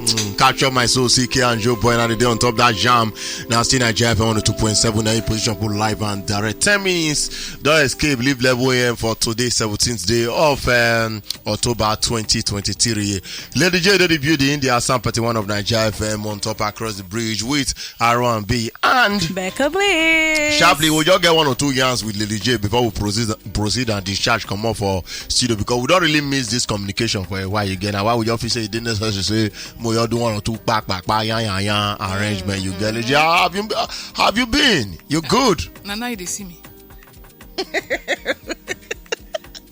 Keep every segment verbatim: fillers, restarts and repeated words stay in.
Mm, capture my soul, C K and Joe Boy, and they on top that jam. Now, still Nigeria F M one oh two point seven, now in position for live and direct. Ten minutes, don't escape, leave level A M for today, seventeenth day of um, October twenty twenty-three. Lady J, Lady Beauty in the Assam party one of Nigeria F M on top across the bridge with R one B and Becca Bliss. Sharply, we'll just get one or two yarns with Lady J before we proceed, proceed and discharge come up for studio, because we don't really miss this communication for a while again. And why would you office say it didn't necessarily say, "Mo, you do one or two back, back, back, yan, yan, yan, arrangement, you get it." Yeah, have you, have you been? You good? Na now you dey see me.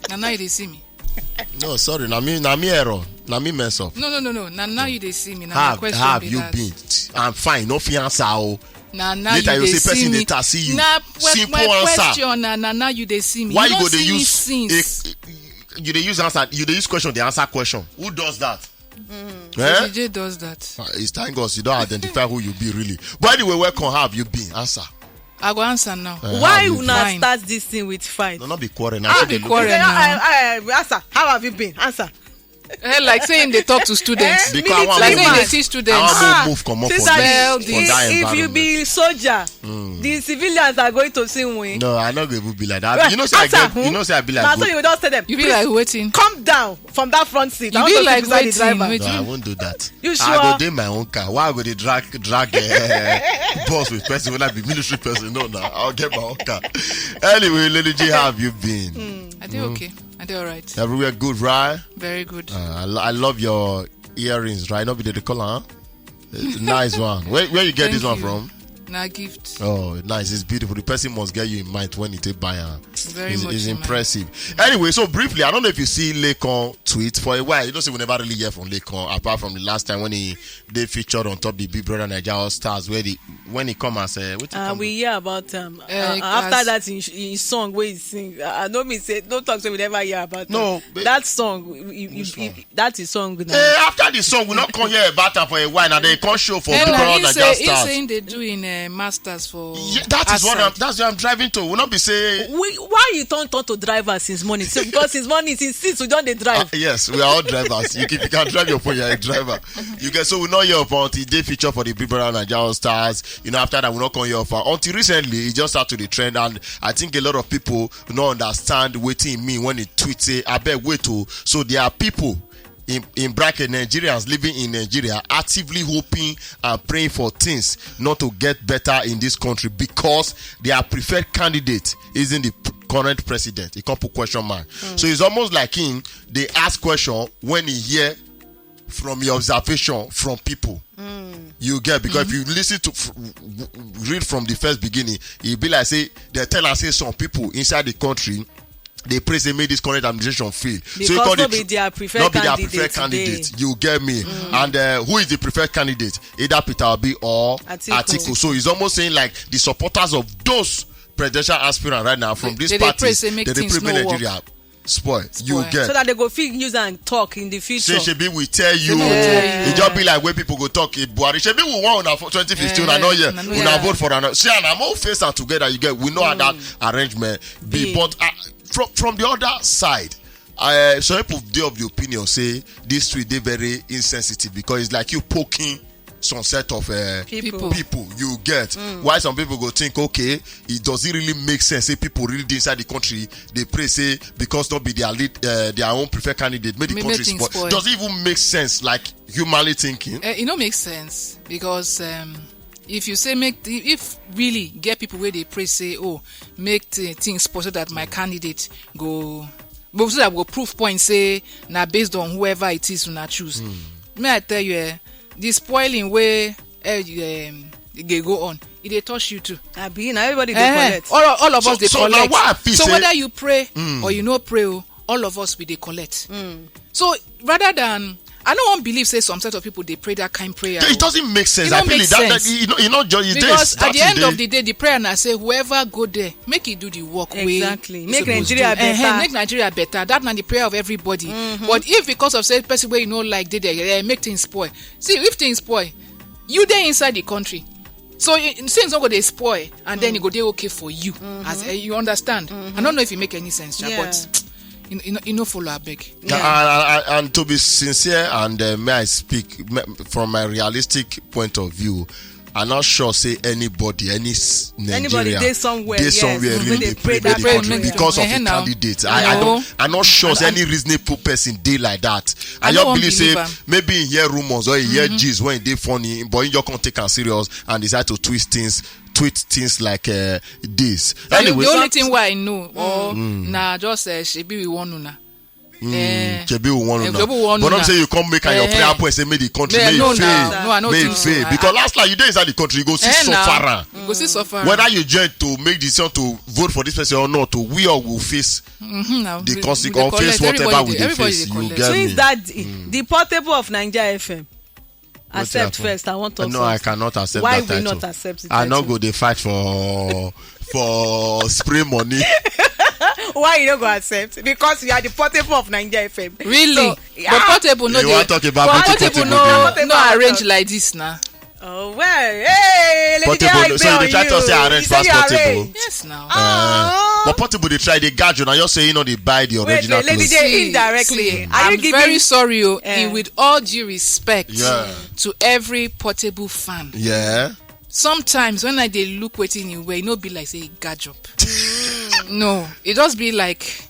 Na now you dey see me. No, sorry, na me, na me error, na me mess up. No, no, no, no. Na now you dey see me. Na Have, question have be you that. Been? I'm fine. No fiance, oh. Na now Later you you dey see person see dey me. ta- see you. Na Simple my answer. Question na na now you dey see me. Why You you don go dey see me use? Since. A, you dey use answer. You dey use question. Dey answer question. Who does that? Eh? D J does that. Ah, it's thank God you don't identify who you be really. But anyway, welcome. How have you been? Answer. I go answer now. Eh, Why how you una been? Fine. Start this thing with fight? No, not be quarrel. How Now, be look- quarrel? Say, now. I, I, I, answer. How have you been? Answer. Eh, like saying they talk to students. Eh, Because I want Like move. saying they man. teach I students. want Ah, to move. Come up Since for I- Well, this, the- for that if, if you environment. Be soldier, the civilians are going to see win. No, I not going to be like that. You know, say I Answer, get. You hmm? know, say I be like. Now, Good. So you don't tell them. You be Please, like waiting. Come down from that front seat. You I be want to like sit beside the waiting. Driver. Wait. No, I won't do that. You I sure? Go dey my own car. Why I go dey drag drag uh, bus with person when I be military person? No, no, I'll get my own car. Anyway, Lady J, how have you been? I did okay. I did all right. Everywhere good, right? Very good. Uh, I, lo- I love your earrings, right? Not be the color, huh? Uh, nice one. Where, where you get Thank this one you. From? Na gift. Oh, nice. It's beautiful. The person must get you in mind when he take buy her. Very It's, much it's in mind. Impressive. Anyway, so briefly, I don't know if you see Laycon tweet for a while. You know, say we never really hear from Laycon apart from the last time when he they featured on top the Big Brother Nigeria All Stars, where the when he come as a what he Uh, come we hear about um, Eh, uh, after as- that in, in song where he sing. Uh, I know me say no talk say we never hear about No, um, but- that song. You, you, Which you, one? That is song now. Eh, after the song, we not come here about her for a while. Now they come show for Eh, Big na Brother him Nigeria say, him Stars. say him dey do in uh, masters for Yeah, that is what I'm, outside. That's what I'm driving to. We not be say. We, why you turn turn to driver since morning? So, because since morning, since since we don't dey drive. Uh, yes, we are all drivers. You, can- you can drive your phone, you're a driver. You get so we know your phone until they feature for the Big Brother Nigeria All Stars. You know, after that, we not come here for until recently, it just started to the trend, and I think a lot of people don't understand what it mean when it tweets say, "I beg wait to." So there are people in, in bracket Nigerians living in Nigeria actively hoping and praying for things not to get better in this country because their preferred candidate isn't the p- current president. He can't put question mark. So it's almost like him. They ask question when he hear from your observation from people. You get because if you listen to f- w- w- read from the first beginning, it be like say they tell us say some people inside the country they pray say make this current administration fail. So Because call no the be tr- their preferred not be their candidate preferred today. Candidate. You get me? And uh, who is the preferred candidate? Either Peter Obi or Atiku. Atiku. So it's almost saying like the supporters of those presidential aspirants right now from They- this they dey party, pray say make they dey things pray no make work. Nigeria spoil. You Spoil. Get So that they go fit use and talk in the future. Say shebi we tell you. Say we tell you. It just be like when people go talk in Buhari. Shebi we want una for twenty fifteen. Eh, I know yeah. I know Una yeah. Vote for una. See, and I'm all face and together. You get we know how that arrangement be. Be. But uh, from from the other side, uh, some people dey of the opinion say this tweet dey very insensitive because it's like you poking some set of uh, People. People. People you get. Why some people go think, okay, it does it really make sense? Say people really dey inside the country, they pray say because not be their lead, uh, their own preferred candidate, make the Make- country make things spoil. Spoil. Does it even make sense, like humanly thinking? Eh, e no make sense because um, if you say make if really get people where they pray say, oh, make th- things spoil so that my candidate go, but so that go prove point say na based on whoever it is una choose. May I tell you, eh, the spoiling way eh, you, um, they go on, it dey touch you too. Abi na everybody dey Eh, collect. all, all of So- us dey so na collect. why I feel So say- whether you pray or you no pray, oh, all of us we dey collect. So rather than I no wan believe say some set of people dey pray that kind prayer. It doesn't make sense. It I don't feel make it. That, that, sense. you know, you know, you, you Because dey- at the that end you of dey- the day, the prayer na say whoever go there, make e do the work. Wey Exactly. e Make suppose Nigeria do. Eh, eh, better. Make Nigeria better. That na the prayer of everybody. But if because of say person wey you no like dey there, eh, make things spoil. See, if things spoil, you dey inside the country, so you, things no go dey spoil, and then e go dey okay for you. As eh, you understand, I don't know if it make any sense, sha, Yeah. But You, you, you no follow, abeg. And, and, and to be sincere and uh, may I speak me- from my realistic point of view, I'm not sure say anybody, any s- Nigerian, Anybody dey somewhere, dey yes, somewhere wey really dey dey pray pray that the prayer country make because of Eh, the now. candidate. I, I No. don't, I'm not sure say And- any reasonable person dey like that. I I no just wan believe say believe am. Maybe he hear rumors or he hear gist when he dey funny, but he just can't take am serious and decide to twist things, tweet things like uh, this. The- Anyway, the only thing why I know, or na just uh, shebi we wan una. Eh, shebi we wan eh, una. shebi we wan But una. Not say you come make am your Eh, prayer eh. point say make the country Eh, may no, fail, no, no, I no may think so. fail I- because last time you dey inside the country you go see Eh, na. suffer am. You go see suffer am. Whether you join to make decision to vote for this person or not, to we all will face Mhm, now the we- consequence we or dey face collect, whatever everybody we dey- dey everybody face. dey You collect. get Since me? that the, the portable of Naija F M accept happen? First, I want to No, I cannot accept Why that we title. Not accept it? I no go dey fight for for spray money. Why you no go accept? Because you are the portable of Naija F M. Really? So, But portable no You dey. wan talk about But the portable portable no dey. No arrange like this now. Oh well, hey, lady Portable, J, so you dey try to say arrange Say pass you portable. Arrange. Yes now. Uh, but portable dey try dey gouge una. You say you no dey buy the Wait, original wait, lady clothes. J, indirectly. See, Are I'm you giving? Very sorry, oh, Eh. with all due respect Yeah. To every portable fan. Yeah. Sometimes when I dey look wetin you wear, e no be like say e gouge up. No, it just be like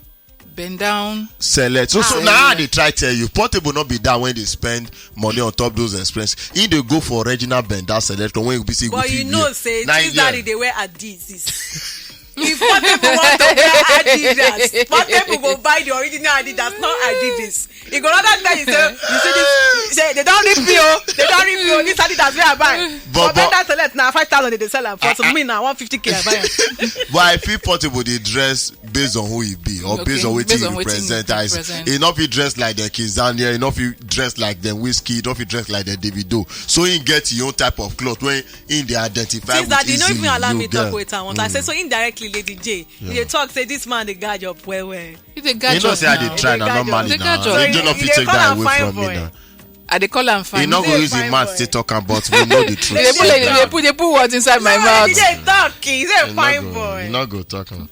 bend down. Select. So so Ah, now I yeah. dey try tell you, portable no be that when they spend money on top those expenses. He dey go for original bend that select when you be say But good you thing, know, yeah. say Na since yeah. daddy dey wear Adidas. If portable want to wear Adidas, portable go buy the original Adidas, not Adidas. He go rather tell you say, you see this, say they don't rip you, they don't rip you. This Adidas wey I buy. But- For bend but- that select now five thousand they dey sell am for. So me now one fifty k I buy am. But I feel portable dey dress based on who he be or Okay, based on wetin based he on wetin represent. he I represent. He no fit dress like the Kizania, he no fit dress like the Whiskey, he no fit dress like the Davido. So he get his own type of clothes when he dey identify Since with daddy no easily. even allow You me talk get- wetin I want. I say so indirectly, lady J, you dey talk say this man dey gouge up well well. You dey You gouge know up say I now. dey try Dey na gouge normally up. na. So You you- don't you fit dey take call that am away fine from me boy. na. I dey call am fine. He no go Say use him fine mouth boy. Take talk am, but we know the truth. They put, they put, they put words inside my No, mouth. He dey talk. He say He no fine go- boy. He no go talk am.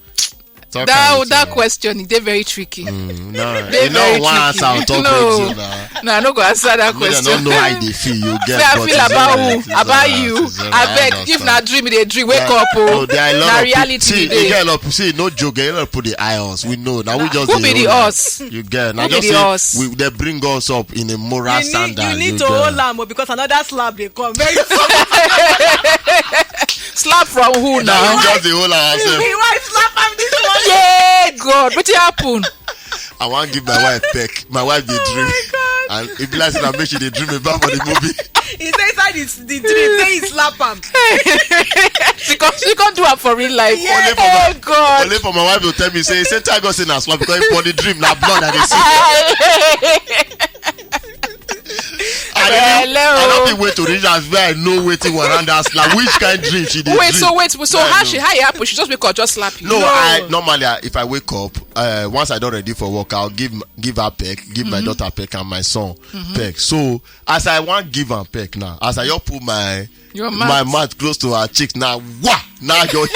Talk That am, that sir. Question is dey very tricky. Mm, no, Dey you know very one tricky. Answer on top No. Radio now. No, I no go answer that Me, I question. don't know how they feel. You get. Say I But feel it's about alright, who? it's About alright, you. it's alright, I beg. I If na understand. dream, you dey dream. Wake That- up, oh. Oh, there are a lot Na of people- reality See, be there. You get up. See, no joke. You get up. Put the eye us. We know now. We just Who dey be the hold am. us? You get. Now Who be just the say us? We, they bring us up in a moral You need, standard. you need You to get. Hold am o, because another slap dey come very soon. Slap from who Now now? we just dey hold ourselves. The wife slap am this morning. Yeah, God, wetin happen? I wan give my wife peck. My wife dey dream. God. And if like say na make she dey dream about for the movie. He say inside the, the dream, say he slap am. She come, she come do am for real life. Yeah. Oh God. Only for my wife to tell me say same time God say na slap because for the dream na blood I dey see. I dey Hello. I don be wait to reach as where I know wetin wan run that slap. Which kind dream she dey Wait, dream? so wait, so Yeah, how no. she how e happen? She just wake up, just slap you. No, I normally I, if I wake up, uh, once I don ready for work, I'll give give her peck, give my daughter peck and my son peck. So as I wan give am peck now, as I just put my Your my mouth. Mouth close to her cheek now, wah! Now your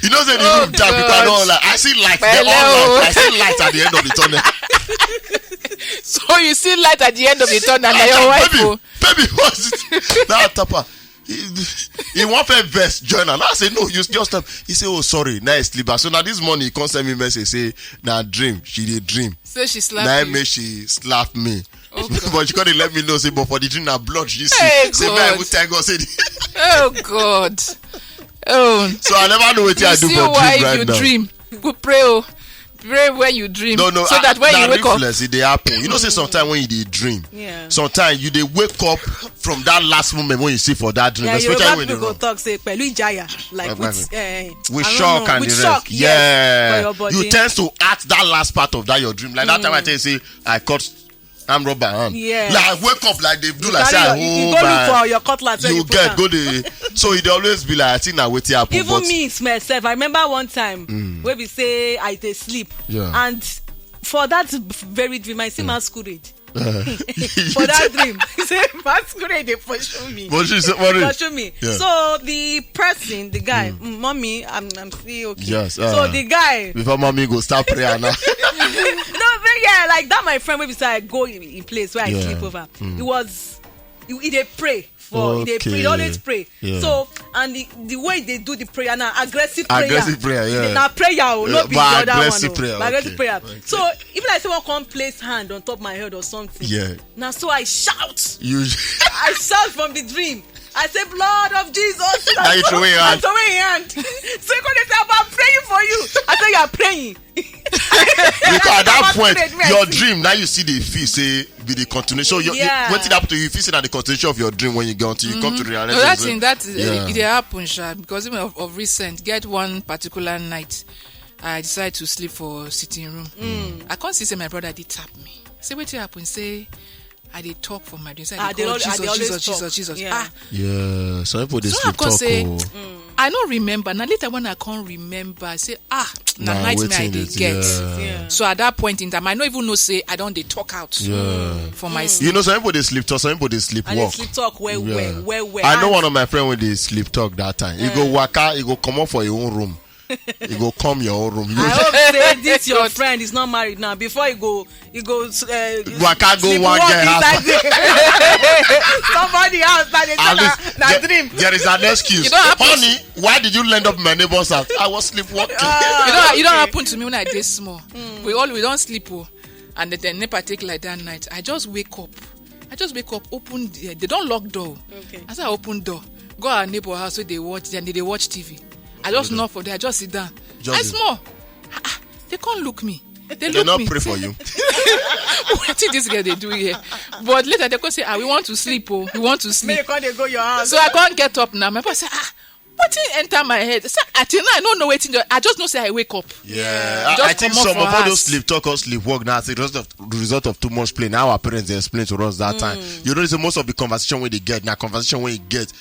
You know say the Oh, room dark because I God. don't like. I see light. They Hello. all light. I see light at the end of the tunnel. So you see light at the end of the tunnel. Now your wife. baby, Oh. Baby, what's it? Now tapa. He, he want first vest join am. I say no, you just stop. He say oh sorry, now I sleep. So now this morning he come send me message say na dream she dey dream. Say she Na slap him you. Make she slap me. Oh, God. But she come dey let me know say but for the dream na blood she see. Hey, Say God. man even thank God say the Oh God. Oh. So I never know wetin You I do see for why dream right you now. Dream. Go pray. Oh. Pray when you dream. No, no. So I- that when na you wake up. Reflex, e dey happen. You know, say sometimes when you dey dream, Yeah. Sometimes you dey wake up from that last moment when you see for that dream, Yeah, especially Yoruba when you people go run. Talk say pẹ̀lú ìjayà, like Exactly. with uh, With I don't shock know, and with the shock, rest. Yes, for Yeah, your body. You tend to act that last part of that your dream. Like that time I tell you say I cut arm rubber hand. Yes. Like I wake up like they do You like say carry I your- you hold go my. Look for your cutlass. Then You you put get am. Go dey. So e dey always be like I think na wetin happen. Even But me, it's myself. I remember one time where we say I dey sleep, Yeah. And for that very dream, I see masquerade. for that dream. He say masquerade dey pursue me. But she said, worry. Pursue me. Yeah. So the person, the guy, mm, mommy, I'm I'm still okay. Yes. So uh, the guy, before mommy go start prayer now. No, but yeah, like that. My friend, wey be say I go in, in place where I, yeah, sleep over. Mm. He was, he, he dey pray for, he dey pray, he always pray. Yeah. So, and the, the way they do the prayer now, aggressive prayer. Aggressive prayer, yeah. Na prayer, oh, yeah, no be the other one, aggressive prayer. Aggressive prayer. Okay. So, if like someone come place hand on top my head or something, yeah, now so I shout. You I shout from the dream. I say, "Blood of Jesus." Now you throw away your hand. I throw away your hand. So you come dey say, "I'm praying for you." I say, "You are praying." Because at that point, your dream, now you see the feel say be the continuation. So your, yeah, what did happen to you? You feel say that the continuation of your dream when you get until you come to realize. No, that thing, that is, yeah, it dey happen, sha, because even of, of recent, get one particular night, I decide to sleep for sitting room. Mm. I can't see say my brother did tap me. Say, "What happened?" Say, I dey talk for my dream. Say, I dey call Jesus, Jesus, Jesus, Jesus. Yeah. Ah, yeah, some people dey sleep talk. So I come say, oh, I no remember. Now later when I can't remember, I say, "Ah, na nightmare I dey get." Yeah. So at that point in time, I no even know say I don dey talk out, yeah, for my sleep. You know, some people dey sleep talk, some people dey sleep walk. Sleep talk well, yeah, well, well, well. I know one of my friend wey dey sleep talk that time. He go waka, he go comot for his own room. You go come your own room. I hope say this your friend is not married now. Before you go, you go, uh, waka go one girl house. Somebody house that they tell na dream. There is an excuse. Honey, why did you land up in my neighbor's house? I was sleepwalking. You know, you don't happen to me when I dey small. We all, we don't sleep, oh. And then, then NEPA take like that night. I just wake up. I just wake up, open the, they don't lock door. Okay. As I open door, go our neighbor house where they watch, then they watch T V. I just knock for there, I just sit down. I small. Ah, ah, they can't look me. They look me. They not pray for you. What did this girl they do here? But later they go say, "Ah, we want to sleep, oh, we want to sleep." May you can't go your house. So I can't get up now. My boss say, "Ah, what thing enter my head?" So I, till now, I don't know wetin dey, I just know say I wake up. Yeah, I, I think some of all those sleep talk or sleep walk now as a result of, result of too much play. Now our parents, they explain to us that time. You know, say most of the conversation wey they get, now conversation wey you get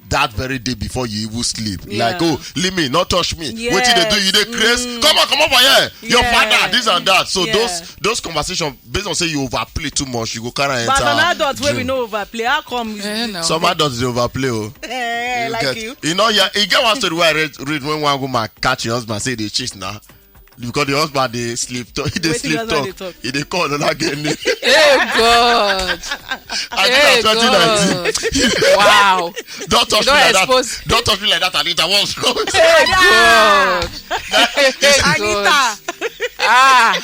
that very day before you even sleep. Yeah. Like, "Oh, leave me, not touch me. Wetin dey do you, dey craze? Come on, come over here. Your father, this and that." So those, those conversations, based on say you overplay too much, you go carry enter. But some adults wey we no overplay, how come? Eh, no. Some adults dey overplay, oh. Eh, like you. You know, yeah, you get one story where I read, read when one woman catch her husband say they cheat now. Because the husband dey sleep talk, he dey sleep talk. He dey call another girl name. Hey God. I think na twenty nineteen. Wow. Don't touch me like that. Don't touch me like that, Anita. What's wrong? Hey God. Anita. Ah,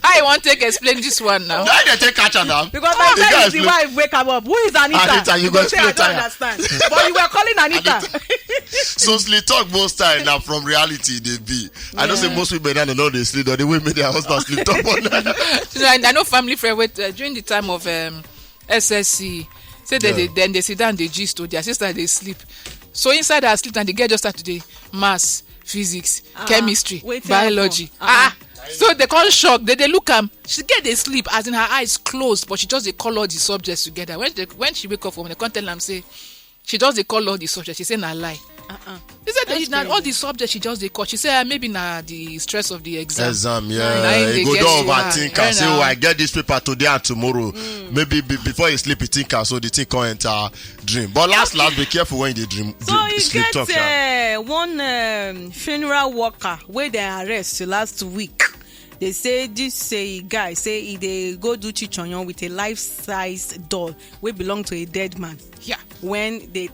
how you want to explain this one now? Why they take catch her now? Because by the time the wife wake am up, who is Anita? Anita, you go explain. I don't understand. But you were calling Anita. So sleep talk most time now from reality they be. I know say most women now no dey sleep, or the way make their husband sleep talk all night. So I, I know family friend with, uh, during the time of, um, S S C. Say they, they then they sit down, they gist to their sister, they sleep. So inside her sleep, and the girl just start today, maths, physics, chemistry, biology. Ah, so they can't shock. They, they look am. She get dey sleep as in her eyes closed, but she just dey call all the subjects together. When they, when she wake up from, they can't tell am say she just dey call all the subjects. She say na lie. Uh-uh. He said that na all the subjects she just dey call. She said, "Ah, maybe na the stress of the exam." Exam, yeah. It go don overthink am. Say, "Oh, I get this paper today and tomorrow." Maybe be, before you sleep, you think am, so the thing come enter dream. But last, last, be careful when you dey dream. So you get, uh, one, um, funeral worker wey dem arrest last week. They say this, say guy say he dey go do chichonyon with a life-size doll wey belong to a dead man. Yeah. When they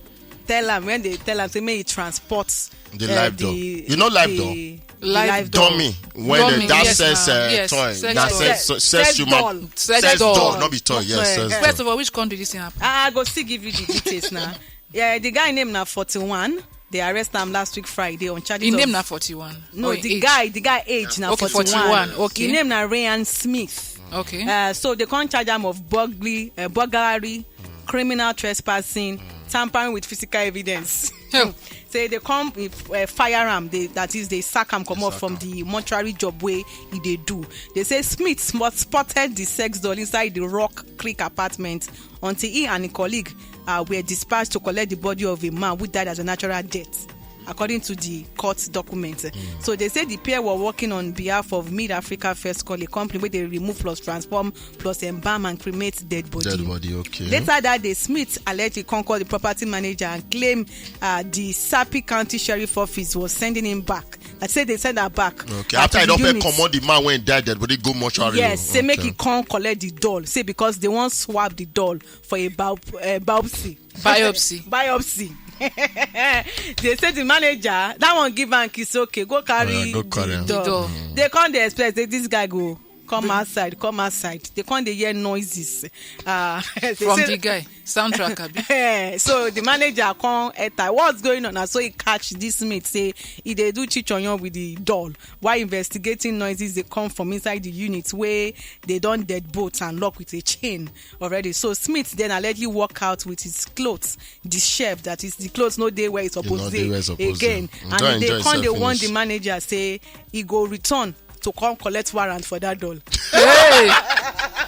tell am, when they tell am say make he transport the life doll. You know life doll? Life doll. Dummy. When that sex, uh, toy. That sex, sex human. Sex doll, not be toy. Yes, sex doll. First of all, which country this thing happen? I go still give you the details now. Yeah, the guy name na forty-one. They arrest am last week Friday on charges of... Him name na forty-one? No, the guy, the guy age na forty-one. Okay, forty-one, okay. Him name na Ryan Smith. Okay. Uh, so they can't charge am of burglary, uh, burglary, criminal trespassing, tampering with physical evidence. Say they come with, uh, firearm, they, that is, they sack am comot from the mortuary job wey he dey do. They say Smith spot-, spotted the sex doll inside the Rock Creek apartment until he and a colleague, uh, were dispatched to collect the body of a man who died as a natural death. according to the court documents. So they say the pair were working on behalf of Mid Africa First Call, a company where they remove plus transform plus embalm and cremate dead body. Dead body, okay. Later that day, Smith allegedly conquered the property manager and claimed uh, the Sapi County Sheriff Office was sending him back. I said they send her back. Okay, uh, after to I the don't unit. Comot the man when died, dead body go mortuary. Yes, say make he come collect the doll. Say because they won't swap the doll for a biop- uh, biopsy. Biopsy. Biopsy. They say the manager, that one give am kiss, okay, go carry. Uh, go carry the doll. They come, they expect say this guy go come outside, come outside. They come, they hear noises. Uh, they from say the guy, soundtrack, abi? Eh, so the manager come enter. What's going on? And so he catch this mate, say he dey do chichonyon with the doll. While investigating noises, they come from inside the unit where they don't deadbolt and lock with a chain already. So Smith then allegedly walk out with his clothes, the chef, that is the clothes no dey where it's supposed to be again. And they come, they warn the manager, say he go return to come collect warrant for that doll. Hey!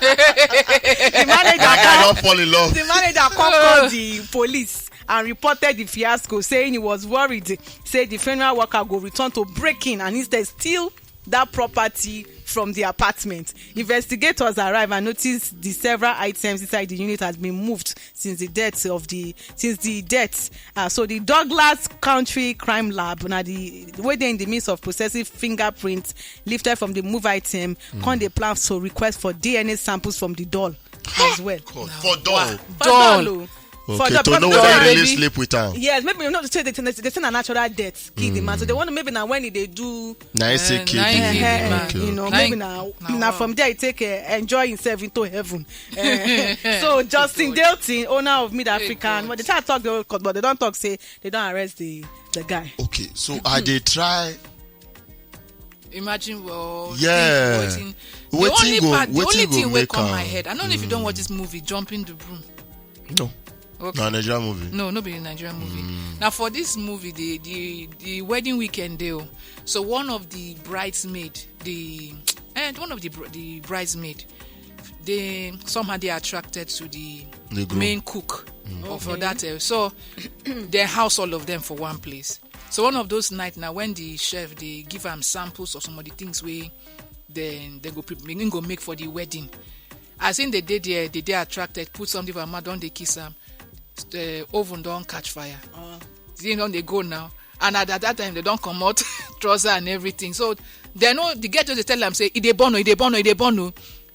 The manager that guy come, don't fall in love. The manager come call the police and reported the fiasco, saying he was worried, say the funeral worker go return to break in and instead steal that property from the apartment. Investigators arrive and notice the several items inside the unit has been moved since the death of the since the death. Uh, so the Douglas County Crime Lab, now the where they in the midst of processing fingerprints lifted from the move item, mm. Come the plan to request for D N A samples from the doll as well. God, for doll. Wow. For doll. Doll. Okay, to know whether he really sleep with am. Yes, maybe not to say they, they say na natural death kill the man. So they want to maybe now when they do. Na he say kill the man. Okay. You know, maybe now from there he take uh, enjoy himself into heaven. Uh, so Justin Dalton, owner of Mid African, but they try to talk the whole court, but they don't talk say they don't arrest the the guy. Okay, so I dey try. Imagine well. Yeah. The only part, the only thing wey come my head. I don't know if you don't watch this movie, Jumping the Broom. No. Okay. Na Nigerian movie. No, no be a Nigerian movie. Mm. Now for this movie, the the the wedding weekend dey o. So one of the bridesmaid, the and one of the br- the bridesmaid, they somehow they attracted to the, the main cook mm. Of okay. That. Uh, so they house all of them for one place. So one of those nights now when the chef they give am samples of some of the things we then they go pre- go make for the wedding. As in the day there, the day attracted, put something for mouth, don't they kiss am. The oven don't catch fire. Uh. Then don't they go now. And at, at that time they don't come out trouser and everything. So they know the girl just dey tell am say e dey burn o, e dey burn o, e dey burn o.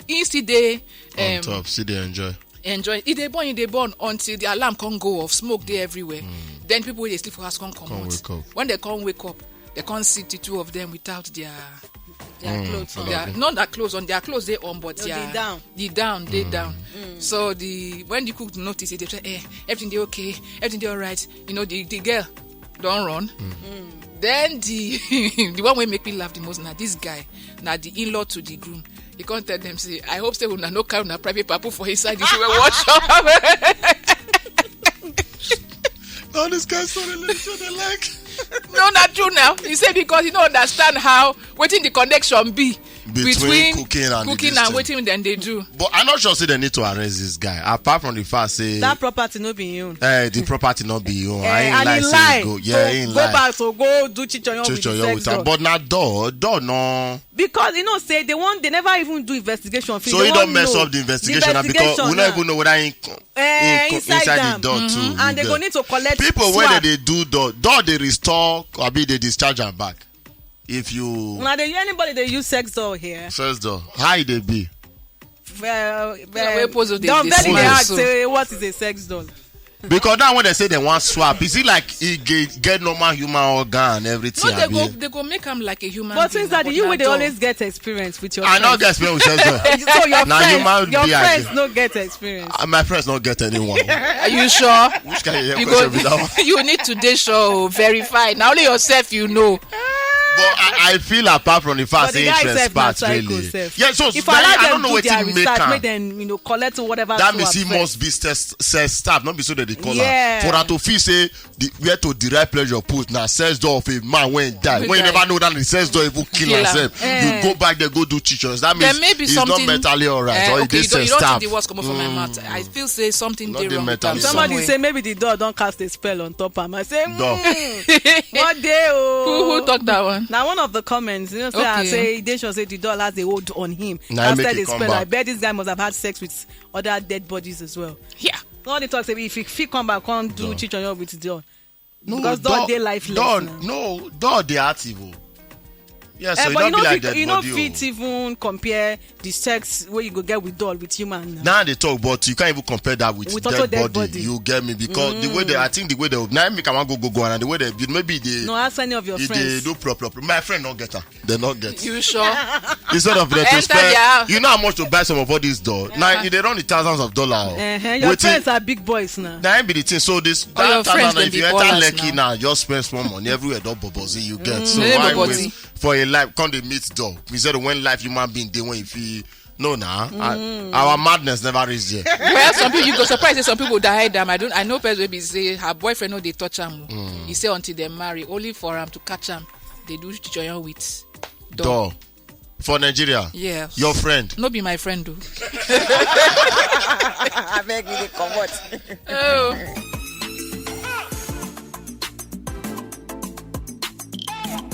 He still dey um, on top, see they enjoy. Enjoy. E dey burn, e dey burn until the alarm come go off, smoke dey everywhere. Mm. Then people wey dey sleep for house come come out. When they come wake up, they come see the two of them without their their mm, clothes on. Their, not their clothes on, their clothes they on, but no, their they down. The down, they mm. Down. Mm. So the when the cook notice it, they say, eh, everything they okay, everything they all right. You know, the, the girl don't run. Mm. Mm. Then the the one wey make me laugh the most now, this guy, now the in-law to the groom. He can't tell them, say, I hope say una no carry una private papu for inside this way watch. All this kind of story, they like. No, not true now. He said because he don't understand how waiting the connection be between, between cooking and cooking and waiting then they do. But I'm not sure say they need to arrest this guy. Apart from the fact say that property no be you. Eh, the property not be you. Eh, I ain't and like he lie. Go, yeah, so he go lie. Back to go do chichonyo with the sex with her. But now door, door no. Because you know say they want they never even do investigation. So he don't mess up the investigation because we don't even know whether he uh, inside, inside the door mm-hmm. Too. And they go need to collect people when they do door door they restore abi they discharge am back. If you now they anybody they use sex door here. Sex door how e dey be. Well, well, don't very ask say what is a sex doll. Because now when they say they want swap, is it like he get, get normal human organ and everything? No, they go, they go make him like a human. But since that you will always get experience with your. I not get experience with sex. So your now friends, your friends no get experience. Uh, my friends not get anyone. Are you sure? Which kind of you question go, be that one? You need to dey sure, verify. Now only yourself you know. But I, I feel apart from the fact But the say guy interest sef na part psycho really. Sef. Yeah, so If that, I I allow don't them know do their wetin make research, am. Make them you know collect whatever. That to means he affect. Must be self staff, not be so that they call Yeah. am. For her to feel say the, where to derive pleasure put na sex door of a man when die. Wey When you die. Never know that the sex door even kill Kill am. herself. Eh. You go back there go do teachers. That means Then maybe he's something- not mentally alright. Eh, Or okay, he you don't, you staff. don't take the words coming from my mouth. I feel say something Not dey the wrong with mentally am sound. Somebody somewhere. Say maybe the door don cast a spell on top am. I say, Door. mm, what day oh? Who, who talk that one? Now one of the comments, you know, say I Okay. say they should say the door has a hold on him. Now he After make the it come spell, I back. Bet this guy must have had sex with other dead bodies as well. Yeah. Somebody talk say if he fit come back, come do Door. Chichonyo with the door. No, Because door door- dey lifeless Door, now. No, door dey heart evil. Yeah, so Eh, you but don't you know, be like fit, dead you know, body. fit Oh. Even compare the sex where you go get with doll with human. Now. Now they talk, but you can't even compare that with, With dead, also dead body. body. You get me because the way they, I think the way they now make I want go go go and the way they maybe they No, ask any of your if they friends. Do prop prop. My friend not get her. They not get. You sure? Instead of them to Enter spend, their house. You know how much to buy some of all these doll. Now they run the thousands of dollar. Oh. Uh-huh. Your Wetin- friends are big boys now. Now be the thing. So this All your that time friends now, dem if be you enter ballers Lekki now. Now, just spend small money everywhere. Don't bobozi you get. So Mm. They why bobozi. Waste for a life? Come they meet door. Instead of when life human being they when if you no nah, I- our madness never reach there. Well, some people you go surprise say some people die them. I don't. I know person wey be say her boyfriend no dey touch am. Oh. Mm. He say until they marry, only for am to catch am, they do Chichonyo with door. Door for Nigeria. Yes. Your friend. No be my friend o. Abeg, we dey comot. Oh.